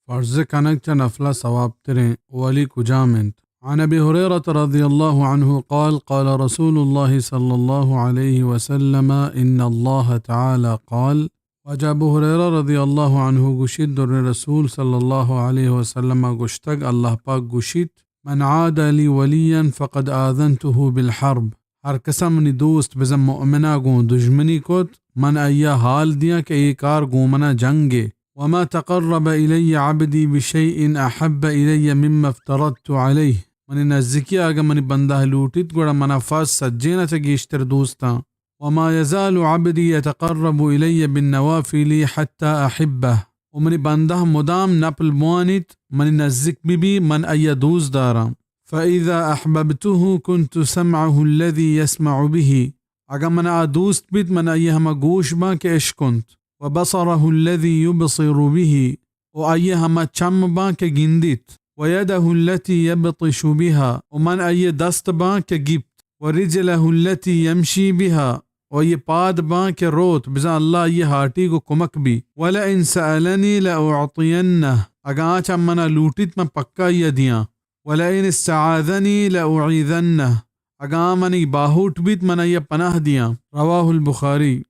فرض کنگ چہ نفل ءَ ثواب تریں، ولی کجام انت؟ عن ابی ہریرہ رضی اللہ عنہ قال، قال رسول اللہ صلی اللہ علیہ وسلم، ان اللہ تعالی قال، واجہ ابو ہریرہ رضی اللہ عنہ گوشیت، در رسول صلی اللہ علیہ وسلم گوشتگ، اللہ پاک گوشیت، من عاد لی ولیا فقد آذنته بالحرب، ہر کسا منی دوست بزن مؤمنا گوں دژمنی کت، من آئیا حال دیاں کہ اے کار گوں منا جنگے۔ وما تقرب الی عبدی بشیء احب الی مما افترضت علیہ، منی نزیکیا اگاں منی بندہ لوٹیت گڑا منا فرض سجینا چہ گیشتر دوستاں۔ وما يزال عبدي يتقرب إلي بالنوافل حتى أحبه، و منی بندہ مدام نپل بوانیت، منی نزیک بہ بی، من آئیا دوست داراں۔ فإذا أحببته كنت سمعه الذي يسمع به، اگاں من آ دوست بیت، من آئی ہما گوش باں کہ اشکنت۔ وبصره الذي يبصر به، و آئی ہما چم باں کہ گندیت۔ ويده التي يبطش بها، و من آئی دست باں کہ گیپت۔ ورجله التي يمشي بها، و آئی پاد باں کہ روت، بزاں اللہ آئی ہاٹی گو کمک بی۔ ولئن سألني لأعطينه، اگاں آ چہ منا لوٹیت من پکا آئی دیاں۔ ولئن استعاذني لأعيذنه، اگاں آ منی باہوٹ بیت من آئی پناہ دیاں۔ رواه البخاري۔